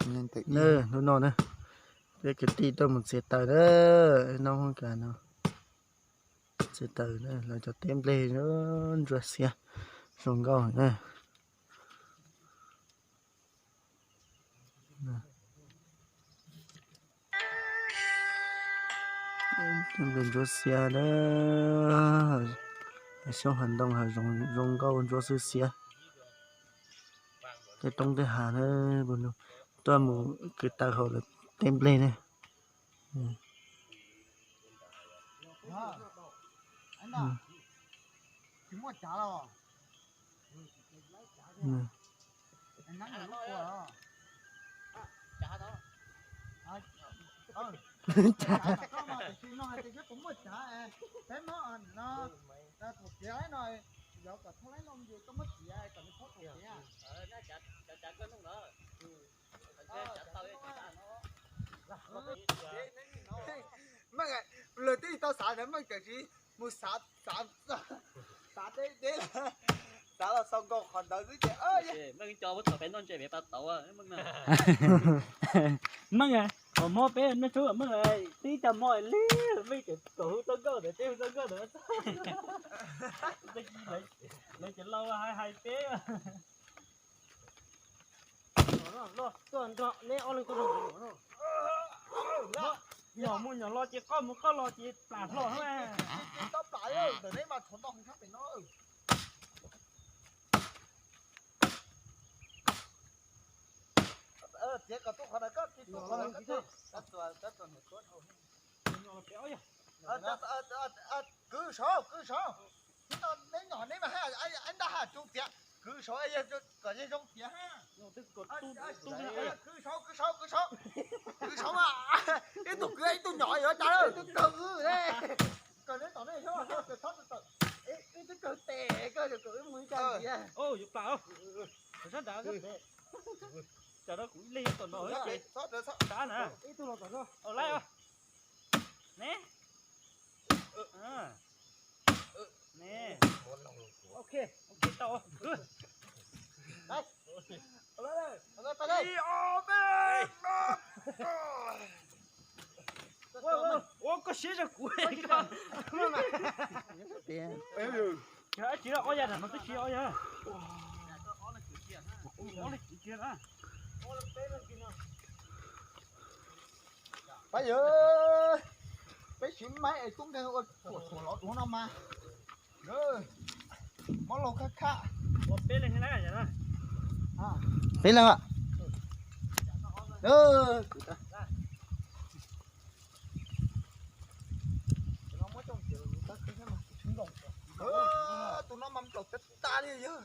Hnub no na, peb kwv tij tuaj mus txiav taws na, noj hoob kas no. Txiav taws na, lawv cov teb nplej ntsuab xiab zoo nkauj na. Teb nplej ntsuab xiab na, xyoob hav ntoo hav zoov zoo nkauj ntsuab xwb xiab. Tej roob tej hav na, tuaj mus kwv taws hauv lawv teb nplej ne. Meej, lawv twb tau xav ntawd, Meej tseem tsis mus xav, xav, xav deb deb, xav los xaus nkaus qhov ntawd xwb ces. Meej, qhov mob peb noj tshoob Meej, tib tag hmo li Meej tseem kom hu tau nkauj ntawd, teb hu tau nkauj ntawd. Lawv cov laus hais hais peb. Nyom mus nyom los ces qoj mus qoj los ces plam hlo na. Kwv saud, kwv saud. Neb nyom neb mas haj, neb ntaj haj tsuv tiav, kwv saud kom zoo tiav haj. Kwv saud, kwv saud, kwv saud, kwv saud mas. Ib tug kwv ib tug nyom yuav cas lawm. Ib tug kawg tes, kawg mus ib co tiav. Yuav plam, sab nrad, sab nrad kuv ib leeg tom no ces sab na. Laib ne. Ne. Ok, ok, tau. Ua koj siab zog kuv. Tsis ob yag, no twb siab ob yag. Pab yog, peb siv maib es tub nkeeg ua tuam tuam los dua no mas. Mob laug khab khab. Peb leeg. Tus no mas nplaum tag tag li yog.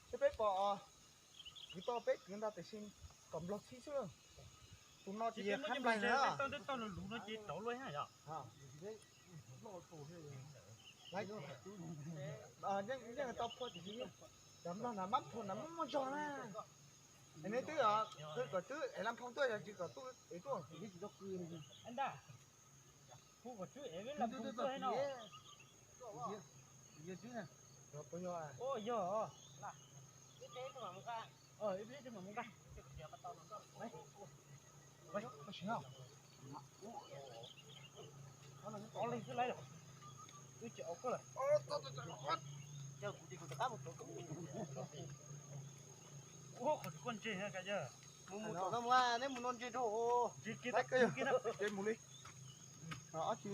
Thiab peb pom kwv tau peb kwv ntag tiam sis kom nplaug txhib xwb. Tus no ces yog qhab nplaig na. Tau luv no ces rauv luaj yog. Yeej tau phua tiam sis cov nplaug na mab phua na muaj muaj zog na. Neb twb qw kom twb ev lab phoo tuaj yog tsis kom tuaj ev tuaj. Hu kom twb ev lab phoo tuaj no. Yog. Ob leeg xwb lawm. Wb tsis au koj lawm. Ua qhov koj ntse, neb mus no ntse rau, ntse kiag, mus kiag na. Ob tsi.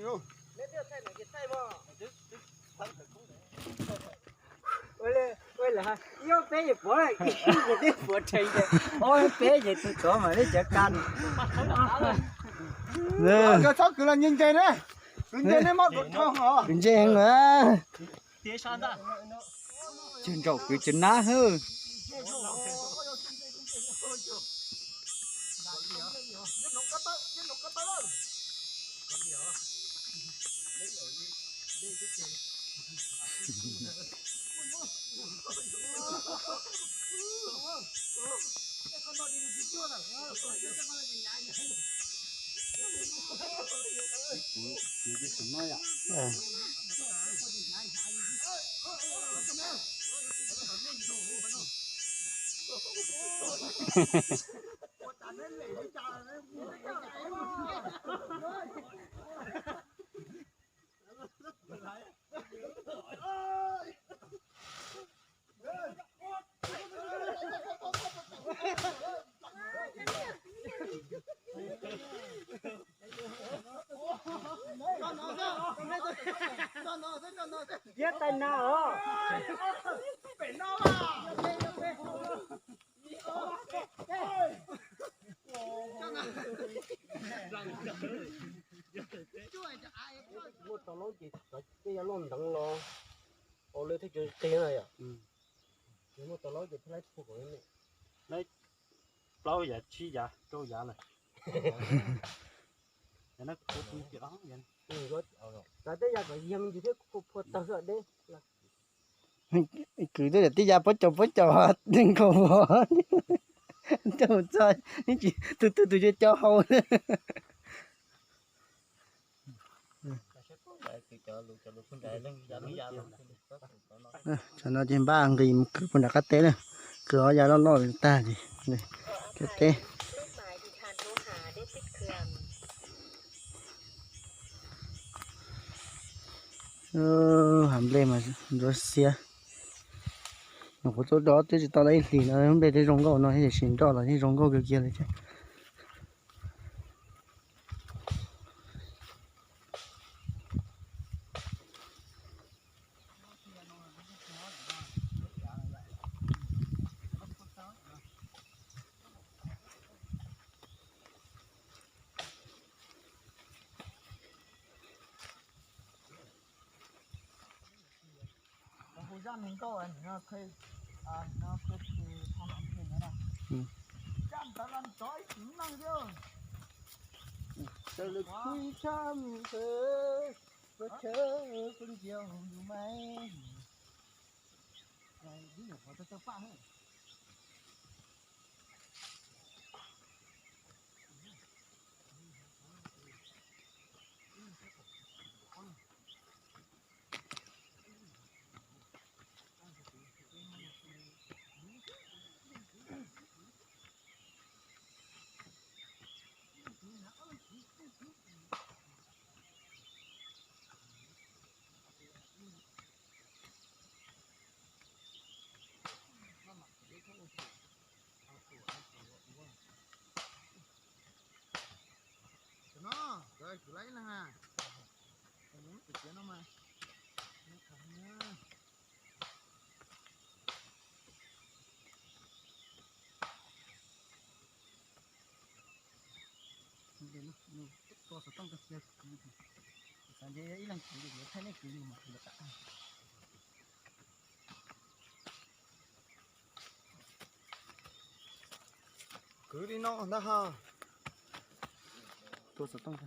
Ua li, ua li, ib ob peb ces puav, ib peb puav rhe, ob peb ces tus tsov mas neb cov ka. Txhob kwv los ntse ntse na, kwv ntse neb mob duav dhau os. Kwv ntse heev na. Cog ntsaum kwv cov nab hwb. Thiab tais nas os. Muaj tau laub ces tej yam loj nteev los, o, lawv thiaj cov qig na yom. Muaj tau laub ces thiaj laib phua kom ne. Laib plaub yav tsib yav rau yav lawm. Xav tej yam kom yog me ntsis thiab phua tawg deb. Kwv tej yam tib ya puab caum puab caum nkaus vov, caum txog, tus twg tus co co hau. Tsam no ces npaj nqis mus kwv puag nram qab teb na, kwv ob yav loj loj tag ces qab teb. Hav nplej mas ntsuab xiab. Nyuam qhuav tuaj do twb tsis tau tau ib hlis no, lub nplej twb zoo nkauj no, tiam sis nroj los yeej zoo nkauj kawg kiag li thiab. Hu zaj neeg nkauj no, no, no, no, no, No, kuv laib ib leeg na. Tus tiav no mas. Tua xov tooj kawg kiag, xav ntshe ib leeg kwv li, kuv thaij nej kwv li mas kuv lawv tam. Kwv li no ntag ha. Tua xov tooj.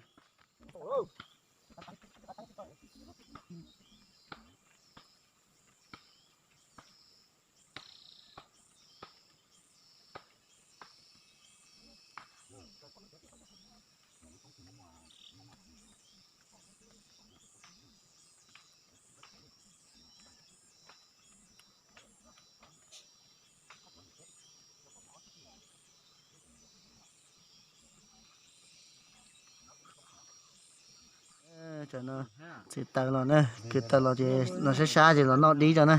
Tam no txiav taws los na, kwv taws los ces los sab sab ces los noj dib tso na.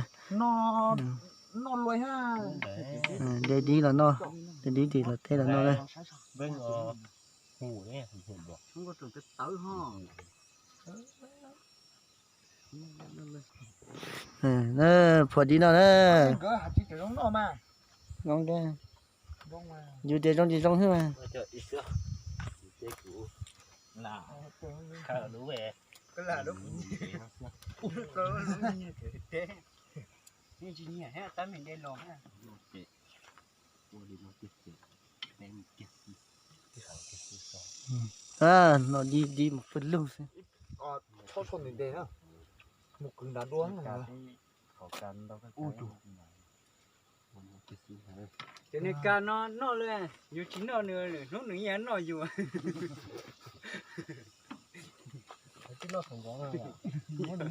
De dib los noj, de dib ces los teb los noj na. Phua dib no na. Zoo, yus tias zoo ces zoo xwb mas. Noj dib dib mus pw lug xwb. Mus kwv nrad dua. Ces nws kag no noj li, yus tsis noj nws, hnub nws yeej noj yus.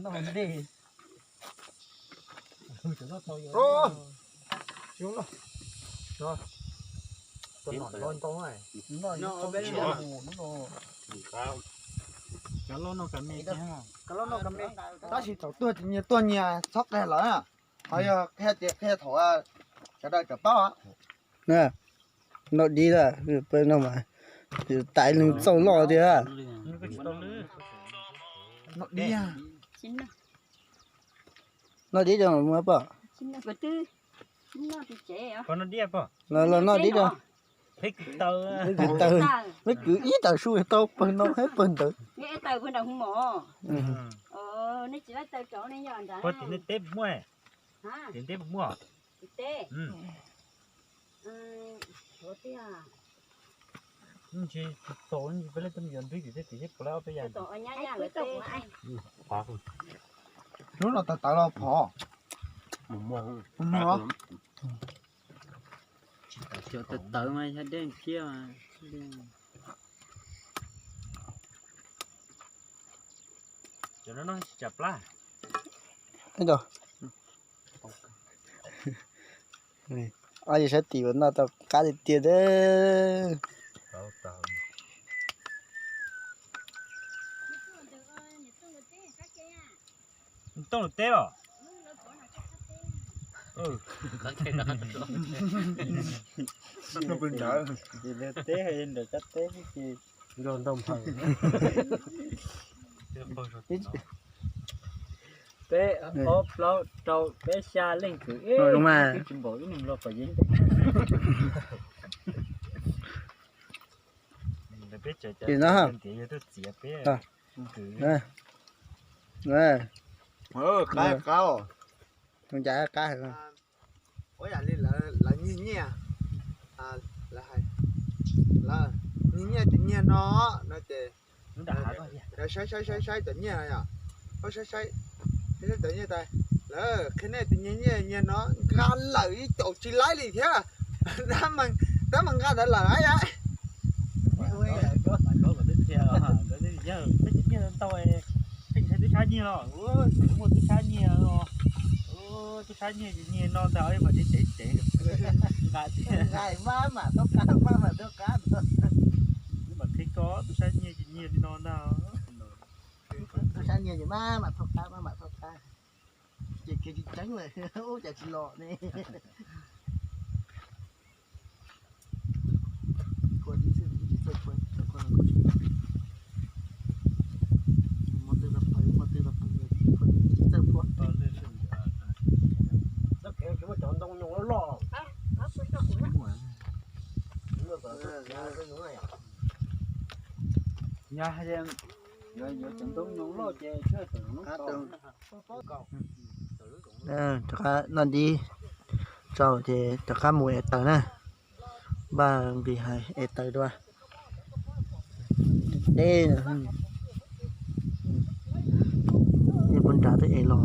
Noj ntej. Tab sis thaum tuag ces nyias tuag nyias txhob qia lawm na. Ho yog qia ces qia thaum sawv daws tawm paub. Noj dib lawm, peb no mas tais leej txauj loj tiag. Noj dib, noj dib rau muab pom. Los noj dib rau. Peb kwv taws, peb kwv ib tawm su tau pawg no thiab pawg ntawd. Lub no tawv tawv los phom. Tawv mas yog dej thiab. Ob yawg sab tim uas noj tau qab tiag tiag. Tooj lus teb los? Teb ntawm kab teb ces nrog ntau nphaws. Peb ob plaub rau peb xya leej kwv, twb tsis npaum ib leeg los kom yeeb. Ces no, qab qab. Ua yam li lawv nyiag nyiaj, lawv hais, lawv nyiag nyiaj tus nyiag no, no ces saib saib saib saib cov nyiaj no yom, saib saib saib cov nyiaj tas, lawv qhia nej tus nyiag nyiaj nyiag no nqa lawm ib caum tsis laib li thiab, tab mas nqa ntawd lawm a. Peb cov nyiaj ntau, peb tsis saib tub sab nyiag los, muaj tub sab nyiag, tub sab nyiag ces nyiag no ntag, mas ceev ceev ceev. Nqa maj mam thauj qab, maj mam thauj qab. Mam qhia koj tub sab nyiag ces nyiag li no ntag. Tub sab nyiag ces maj mam thauj qab, maj mam thauj qab. Ces kev tsis tseeb lawm, ub cas tsis los ne. Cov ntoo nyoos loj loj. Yog hais tias yuav cov ntoo nyoos loj ces tshuab tawm lub kaus. Rov qab noj dib tsau ces rov qab mus ev taws na. Npaj nqis hais ev taws dua. Deb, nej puas nrad twb ev los.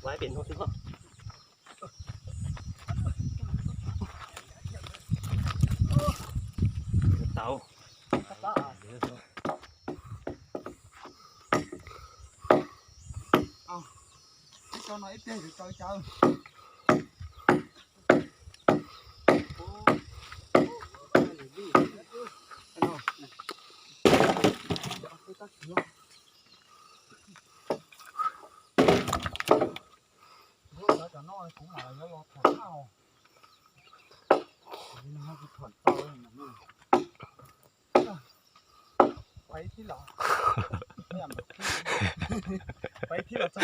Pais pem no xwb. Tau. Ib co no ib pliag yuav tau caw. Cov no kuv mam yuav los tham tau. Tham tau. Pais thib los, pais thib los txog los,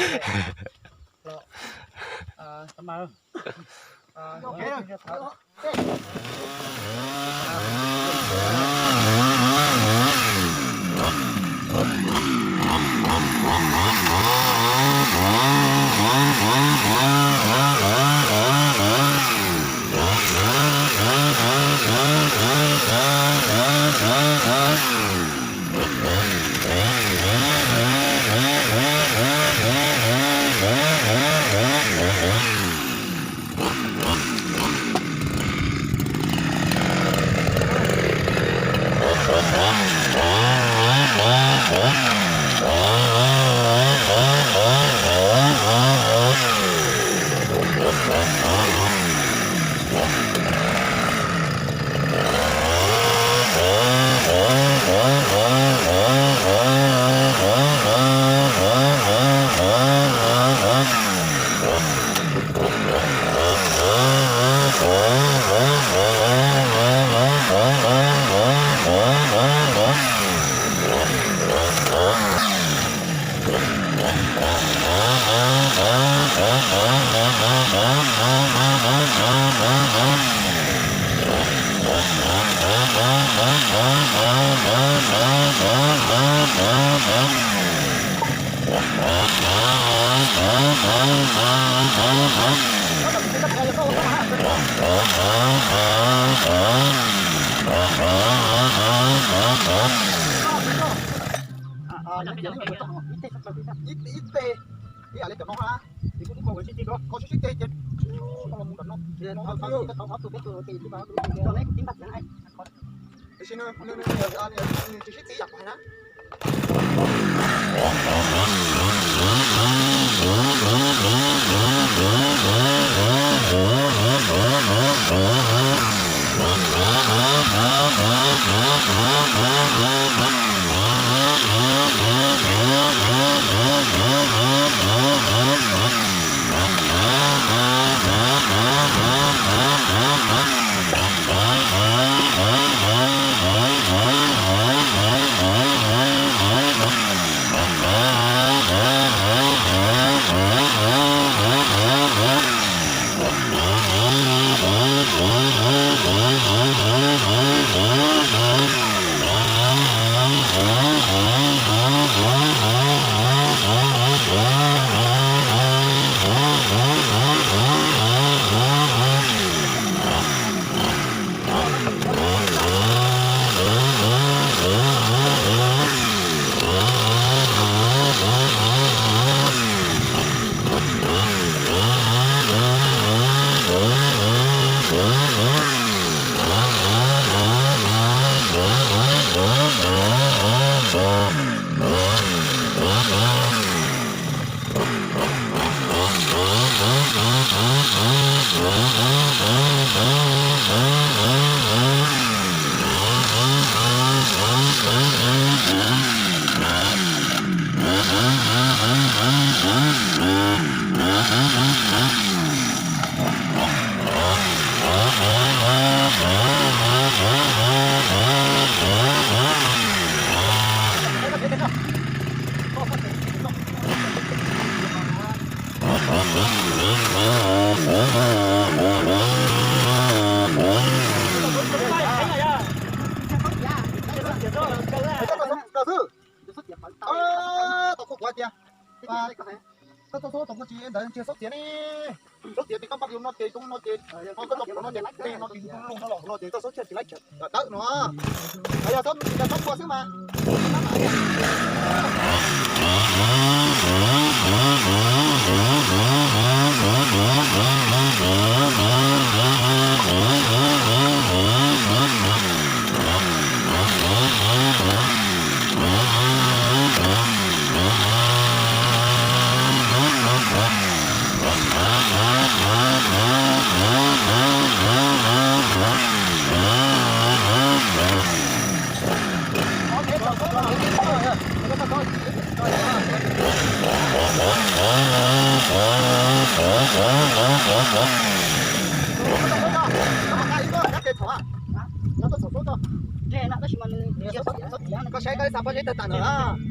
ib teg, ib yam li cov no na, ces kuv twb kho sib teg ces koj los mus nram no. Tiam sis nws, nws, nws, nws tsis sib txis yam kuv hais na. Tau kuv tias, koj txhob txhob tau kuv tsis ntawd ntshe xob txiav ne. Xob txiav ces koj npaj yus no ces coob no ces, koj tau pom no ces tej no ces yus lub no los no ces koj xob txhob tsis laib tawm no. Yog xob, yog xob tua xwb mas. Koj saib koj ib xav pob zeb tawg tag ntawm na.